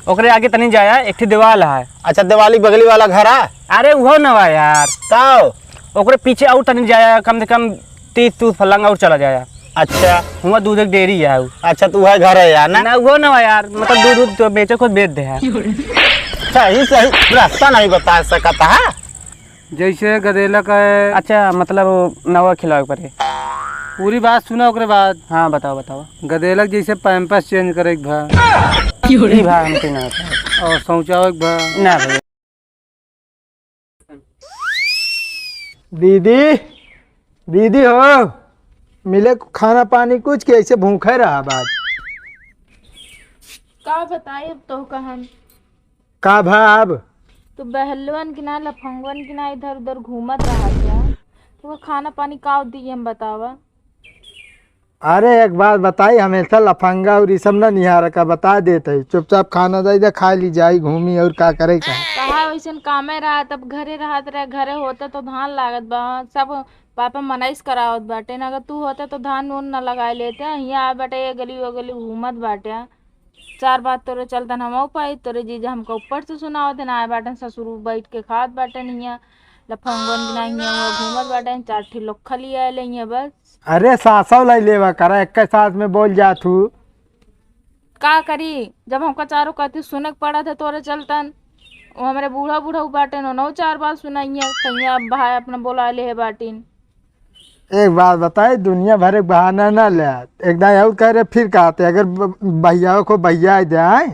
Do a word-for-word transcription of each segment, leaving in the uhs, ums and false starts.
ओकरे आगे तनी जाया, एक ठे देवाल है। अच्छा, देवाली बगली वाला घर है? अरे, उहो न बा यार। का हो? ओकरे पीछे और तनी जाया, कम से कम तीस तूस फलंग और चला जाया। अच्छा। हुआ दूध एक डेयरी है उ। अच्छा, तो उहे घर है यार ना? ना, उहो न बा यार, मतलब दूध, दूध तो बेचे, खुद बेच दे है। सही, सही रास्ता नहीं बता सकता है। जैसे गदेला का है। अच्छा, मतलब नवा खिलावे के पड़े। पूरी बात सुना, ओकरे बाद। हाँ, बताओ, बताओ। गदेला के जैसे पैम्पर्स चेंज करे के भा। ई भा हमके ना पता। और शौचावे के भा। ना भैया। दीदी, दीदी हो, मिले खाना पानी कुछ, कि ऐसे भूखे रहा बात? का बताई अब तो का हम। का भा अब? तू बहलवन की ना, लफंगवन की ना, इधर उधर घूमत रहा क्या? तो खाना पानी का दी हम बतावा? अरे एक बात बताई, हमेशा लफंगा और ई सब ना निहार का, बता देत है, चुपचाप खाना दे दे, खा ली जाई, घूमी और का करे का। कहा वैसन कामे रहा, तब घरे रहत रहे, घरे होते तो धान लागत बा, सब पापा मनाइस करावत बाटे ना, अगर तू होते तो धान उन न लगाए लेते। हियाँ आ बाटे, ये गली वो गली घूमत बाटे। चार बात तोरे चलतन हमहू पाई, तोरे जीजा हमका ऊपर से सुनावत है ना, आए बाटन ससुर बैठ के खात बाटन हियाँ, लफंगवन के ना हियाँ हुआँ घूमत बाटन, चार ठे लोग खली आए ले हियाँ बस। अरे सासौ लाई लेवा करा, एक साथ में बोल जात हूँ। का करी, जब हमका चारों कहती सुने के पड़त है तोरे चलतन, वो हमरे बूढ़ा बूढ़ा बाटन, उन्हों चार बात सुनाइए, कहिया भाई अपना बोला ले है बाटिन। एक बात बताई, दुनिया भर एक बहाना ना ले। एक दाई और कह रहे, फिर कहते, अगर ब-, भैया को भैया आ जाए।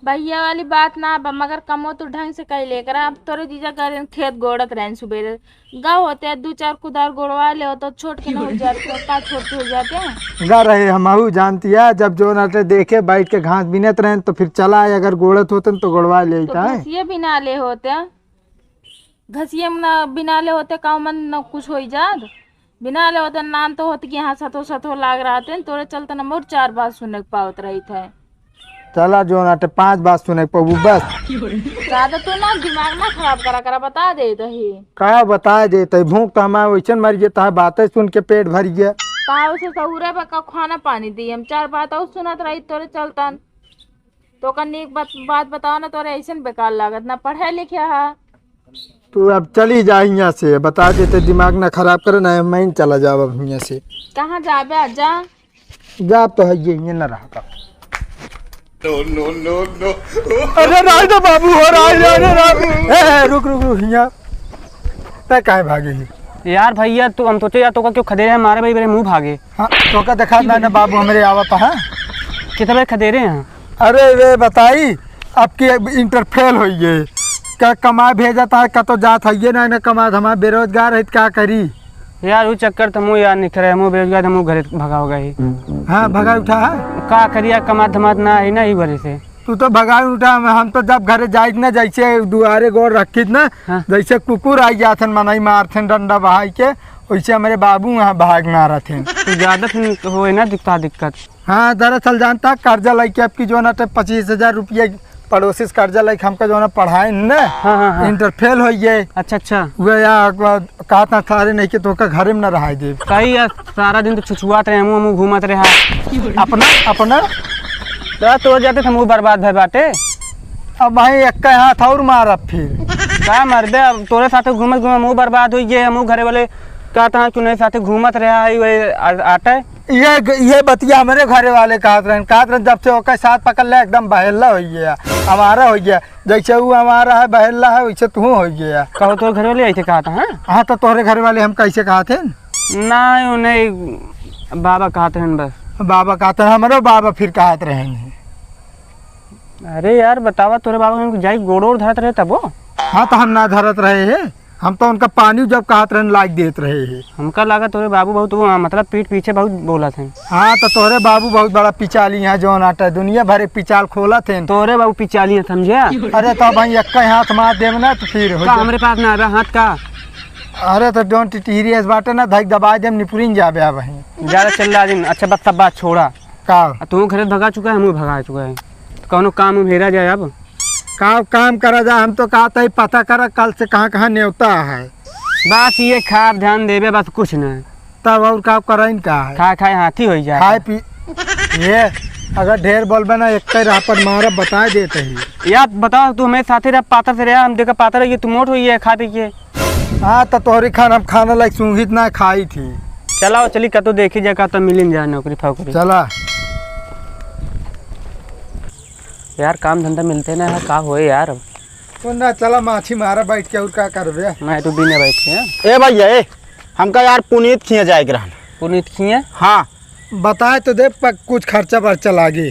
भैया वाली बात ना बा, मगर कमो तू ढंग से कह ले करा। अब तोरे जीजा कह रहे, खेत गोड़त रहन सुबेरे। गाँव होते हैं, दो चार कुदार गोड़वा ले होते, छोट के ना हो जाते, का छोट के हो जाते हैं? गा रहे, हम आहू जानती है, जब जो ना ते देखे, बैठ के घास बीनत रहन, तो फिर चला आए, अगर गोड़त होते तो गोड़वा ले तो होता है। घसिए बिना ले होते हैं। घसिए में ना बिना ले होते काम मन न कुछ होई जात। बिना ले होते नान तो होत कि हाँ सतो सतो लाग रहते हैं, तोरे चलते ना मोर चार बात सुने के पावत रही थे। चला जो ना ते पाँच बात सुने के पाबू बस। ज्यादा तू ना दिमाग ना खराब करा करा, बता दे दही। का बता दे ते भूख तो हमारे वैसन मर गया, तहा बातें सुन के पेट भर गया। ताव से सहुरे बा का खाना पानी दी, हम चार बात और सुनत रही तोरे चलतन। तो ओकर नीक बात, बात बताओ ना, तोरे ऐसन बेकार लागत ना, पढ़े लिखे हा। तू अब चली जा हियाँ से, बता देते, दिमाग ना खराब करे ना, मैं ही चला जाब अब हियाँ से। कहाँ जाबे? आ जा। जा तो है ये, ये ना रहा। No, no, no, no। अरे राय दे बाबू, हो राय दे, अरे राय। ए, ए, रुक, रुक, रुक, हियाँ। तै काहे भागे ही? यार भैया, तू, हम सोचे यार, तोका क्यों खदेरे हैं, मारे भाई मेरे मुँह भागे। हाँ, तोका देखा ना, ना बाबू, हमरे आवत, हाँ। कितने बजे खदेरे हैं? अरे वे बताई, अब की इंटर फेल होई गए। का कमाए भेजत है, का तो जात है ये ना, ना कमात, हमारे बेरोजगार है, का करी? यार, वो चक्कर तो मुँह यार निकरे, मुँह बेरोजगार, मुँह घरे भगाओ गए। हाँ, भगा उठा है। का करिया, कमात धमात ना है ना, ई वजह से। तू तो भगाई उठा, हम, हम तो जब घरे जाइत ना, जैसे दुआरे गोड़ रखित ना, हाँ। जैसे कुकुर आई जाथन, मनई मारथन डंडा बहाई के, वैसे हमरे बाबू वहाँ भाग मारत हैं। तू ज्यादा फिर होए ना दिक्कत, दिक्कत। हाँ, दरअसल जानता, कर्जा लेके अब की जो ना तो पच्चीस हजार रुपया पड़ोसी से कर्जा लेके हमका जो ना पढ़ाए ना, हाँ, हाँ, हाँ। इंटर फेल हो गए। अच्छा, अच्छा। वे या, कहत ना सारे नहीं के तोका घरे में ना रहाई देब। सही है, सारा दिन तो छुछुआत रहे, हमू, हमू घूमत रहे। अपना, अपना? तो तोर जाते तो मुँह बर्बाद भय बाटे। अब भाई एक का हाथ और मारब फिर। का मर्दे, अब तोरे साथे घूमत घूमत मुँह बर्बाद होई गए, हमू घरे वाले कहत हैं कि उन्हें साथे घूमत रहा है, वही आ-, आटे। ये ग-, ये बतिया हमरे घरे वाले कहत रहन, कहत रहन, "जब से ओकर साथ पकड़ ले, एकदम बहेला होई गया, आवारा होई गया। जैसे वो आवारा है, बहेला है, वैसे तू होई गया।" कहो, तोर घरे वाले ऐसे कहत हैं? हाँ, तो तोहरे घरे वाले हम कैसे कहत हैं? ना, उन्हें बाबा कहत रहन बस। बाबा कहत रहन, हमरो बाबा फिर कहत रहन। अरे यार, बतावा, तोरे बाबा के जाई गोड़ ओड़ धरत रहे तबो? हाँ, तो हम ना धरत रहे हैं। हम तो उनका पानी जब कहत रहन, लाग देत रहे हैं। हमका लागत तोरे बाबू बहुत वो, हाँ, मतलब पीठ पीछे बहुत बोलत हैं। हाँ, तो तोहरे बाबू बहुत बड़ा पिचाली हैं, जौन आटा दुनिया भर एक पिचाल खोलत हैं। तोरे बाबू पिचाली हैं, समझे? अरे, तो भाई एक हाथ मार देब ना, तो फिर हो का जाए। हमरे पास ना आवे हाथ का? अरे, तो जौन टिटहिरी ऐस बाटे ना, धक दबा देब, निपुरिन जाबे अब वहीं। ज्यादा चिल्ला दिन। अच्छा, बस सब बात छोड़ा। का? आ, तू घरे भगा चुका है, हमहू भगा चुका है। कौनो काम उम हेरा जाए अब। का काम करा जाए, हम तो कहत ही पता करा कल से कहाँ कहाँ नेवता है। बस ये खाब ध्यान देबे, बस कुछ ना। तब और का कराइन का है? खाए खाए हाथी होई जाए। खाए पी, ये, अगर ढेर बोलबे ना, एक राह पर मारा, बताइ देत ही। यार बताओ, तू हमें साथे रह, पातर से रहा, हम देखा पातर है, ये तू मोट हुई है, खा रही है। हाँ, तो तोहरी खान हम खाना लायक सूंघित ना खाई थी। चलाओ, चली, का तो देखी जाए, का तो मिलिन जाए नौकरी फौकरी। चला। यार, काम धंधा मिलते ना है, का होए यार अब। सुन ना, चला माछी मारा बैठ के, और का करबे? मैं तो बिना बैठ के, हाँ। ए भैया, ए, हमका यार पुनीत खिया जाए के रहन। पुनीत खिया? हाँ। बताए तो दे, प-, कुछ खर्चा बर्चा लागे।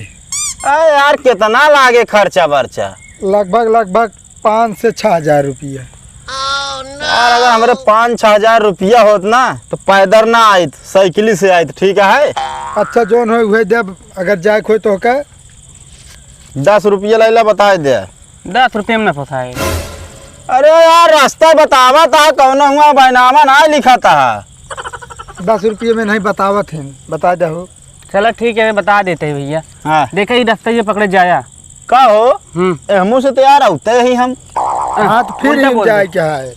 अरे यार, कितना लागे खर्चा बर्चा? लगभग, लगभग पाँच से छः हजार रुपया। यार, अगर हमरे पाँच छः हजार रुपया होत ना, तो पैदल ना आइत, साइकिल से आइत, ठीक है? अच्छा, जोन होए, उहे देब, अगर जाए के होए तो का? दस रुपया लैला, बताए दे। दस रुपये में ना पोसाए। अरे यार, रास्ता बतावा था, कौन हुआ बैनामा ना लिखा था। दस रुपये में नहीं बतावत हैं, बता दे हो। चलो ठीक है, बता देते हैं भैया। हाँ। देखा, ये रास्ता ये पकड़े जाया। का हो? हम्म। ए, हमू से तो यार आते ही हम। हाँ, तो फिर उल्टा हम बोल जाए दे। क्या है?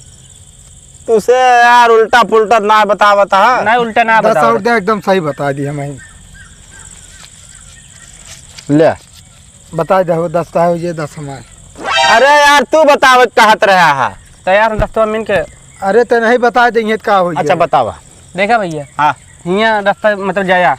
तुसे यार उल्टा पुल्टा ना बतावत हा। नहीं, उल्टा ना दस बतावत। और दे, एकदम सही बता दी हम। ले। बता दे हो, दस का हो, ये दस हमारे। अरे यार, तू बतावे कहत रहा है। तो यार, दस तो मिल के। अरे, तो नहीं बता देंगे तो का हो अच्छा, ये? बतावा। देखा भैया। हाँ। हियाँ रास्ता मतलब जाया,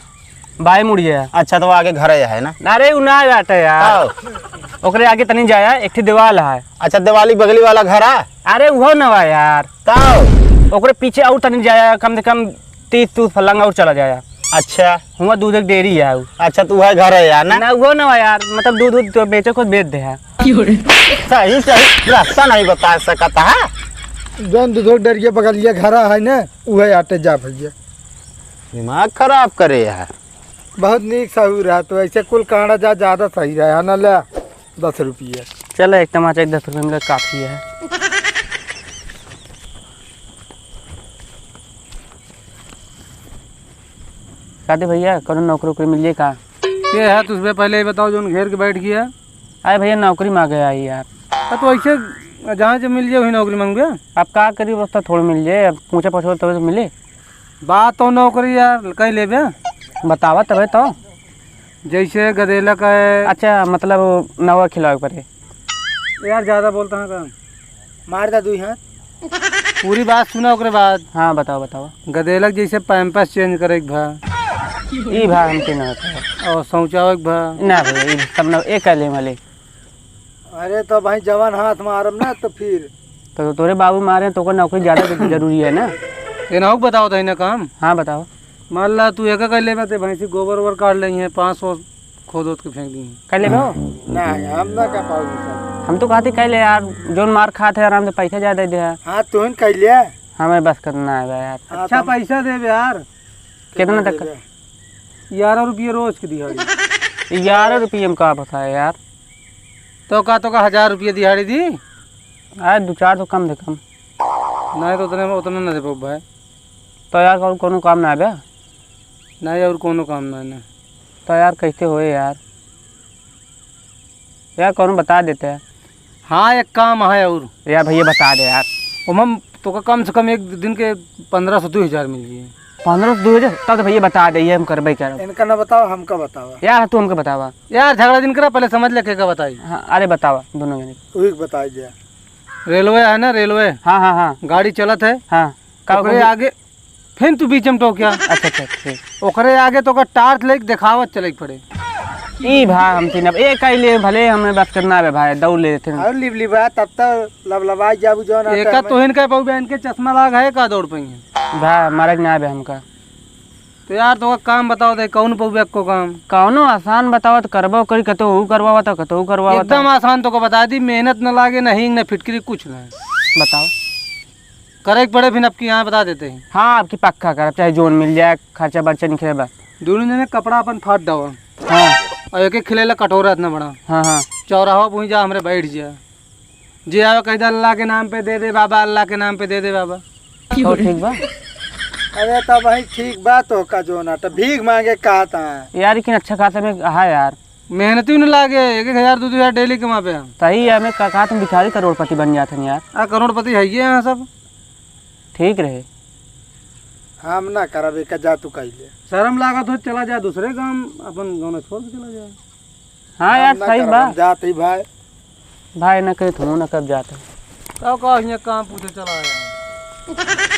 बाएं मुड़ जाया। अच्छा, तो वो आगे घर है ना? अरे, उ ना बाटे यार। का? ओकरे आगे तनी जाया, एक ठे दीवाल है। अच्छा, दीवाली बगली वाला घर है? अरे, उहो ना बा यार। का? ओकरे पीछे और तनी जाया, कम से कम तीस, तीस फलंग और चला जाया। अच्छा। हुआ दूध एक डेयरी है उ। अच्छा, तो वह घर है यार ना? ना, वो ना बा यार, मतलब दूध, दूध तो बेचे, खुद बेच दे है। सही, सही, रास्ता नहीं बता सकता है। जौन दूध डेयरी के बगलिया घर है ना, उहे आटे जा भैया। दिमाग खराब करे यार। बहुत नीक सहूर है, तो ऐसे कुल कांडा जा ज्यादा सही रहा है ना। ले, दस रुपये। चलो, एक तमाचा एक दस रुपये मिला, काफी है। का दे भैया, कौनो नौकरी वोकरी मिल जाए का? के है, तुझे पहले ही बताओ, जौन घेर के बैठ गया। अरे भैया, नौकरी मांगे आई यार। हाँ, तो ऐसे जहाँ से मिल जाए, वही नौकरी मांगबे। अब का करी, बस तो थोड़ी मिल जाए, अब पूछे पछो तबे तो मिले। बात तो नौकरी यार, कहीं लेबे? बतावा तबे तो। जैसे गदेला का है। अच्छा, मतलब नवा खिलावे के पड़े। यार, ज्यादा बोलता है का? मार दा दुई हाथ। पूरी बात सुना, ओकरे बाद। हाँ, बताओ, बताओ। गदेलक जैसे पैम्पर्स चेंज करे के भा। ई भा हमके ना होता है। और शौचावे के भा। ना भैया, ई सब ना, एक कर ले वाले। अरे तो भाई, जवान हाथ मारम ना तो फिर। तो तोरे बाबू मारे तो ओकर नौकरी ज्यादा जरूरी है ना। ये ना हो बताओ तो है ना काम। हाँ, बताओ। मान ला तू एक कर लेबे ते भैंसी गोबर ओबर काट लेंगे, पाँच सौ खोद ओद के फेंक दी। कर लेबे हो? नहीं, हम ना कर पाओगे सर। हम तो कहते कर ले यार, जोन मार खात है आराम से पैसा ज्यादा दे है। हाँ, तू ही कर ले। हमें बस करना है यार। हाँ, अच्छा, तो हम पैसा देबे यार। कितना तक? देबे? ग्यारह रुपये रोज के दिहाड़ी। ग्यारह रुपये में का बताए यार? तो का, तो का हजार रुपये दिहाड़ी दी? अरे, दो चार सौ कम से कम। नहीं तो उतने में, उतना ना दे पाऊँ भाई। तो यार, और कोनो काम ना आवे? नहीं, और कोनो काम ना है ना। तो यार, कैसे होए यार? यार, कोनो बता देते हैं। हाँ, एक काम है और। यार भैया, बता दे यार। ओमम तोका कम से कम एक दिन के पन्द्रह सौ, दो हजार मिल जाए। पन्द्रह सौ, दो हजार? तब तो भैया बता दे, ये हम करबे करब। इनका ना बताओ, हमका बतावा। यार, तू हमके बतावा। यार, झगड़ा जिन करा, पहले समझ ले, के का बताई। हाँ, अरे बतावा, दोनों जने। वही के बताई दिया। रेलवे है ना, रेलवे। हाँ, हाँ, हाँ। गाड़ी चलत है। हाँ। का ओकरे कहोगे? आगे फिर तू बीच में टोकिया। अच्छा, अच्छा, ठीक। ओकरे आगे तोका टार्च लेके देखावत चले के पड़े। ई भा हमसे ना, ए कह ले, भले हमें बात करना है भाई, दौड़ ले थे। और लिप लिपा, तब तक लबलबाई जाबू जौन आता एका है। तोहिन कह पाऊ बहन के चश्मा लाग है, का दौड़ पाई है? भा, मारे के ना आवे हमका। तो यार, तोका काम बताओ दे, कौन पौबे को काम? कौनो आसान बताओ तो करबो करी, कतो हु करवावा तो कतो हु करवावा तो। एकदम आसान तोका बता दी, मेहनत न लागे, न हींग, न फिटकरी, कुछ ना। बताओ। करे के पड़े, फिर आपकी यहाँ बता देते हैं। हाँ, आपकी पक्का करब, चाहे जोन मिल जाए, खर्चा बर्चा निकले बस। दोनों जने कपड़ा अपन फाड़ डावा। हाँ। और एक एक खिलेला कटोरा इतना बड़ा। हाँ, हाँ। चौराहा पहुँच जा, हमरे बैठ जा। जे आवे कह दे, "अल्लाह के नाम पे दे दे बाबा, अल्लाह के नाम पे दे दे बाबा।" तो ठीक बा। अरे तो भाई ठीक बा, तो का जो ना, तो भीख मांगे कहा था। यार, लेकिन अच्छा खासा में है यार। मेहनती न लागे, एक एक हजार, दो दो हजार डेली कमा पे हम। सही है, हमें का, कहा तुम भिखारी करोड़पति बन जाते हैं यार। आ, करोड़पति है ये यहाँ सब। ठीक रहे। हम ना करब, एका जा तू कइले। शर्म लागत हो, चला जा दूसरे गाँव, अपन गाँव छोड़ के चला जा। हाँ हम यार, ना सही करब, बा। हम जात ही भाई। भाई ना कही, तुम ना कब जाते। का का हियाँ काम पूछे चला आया?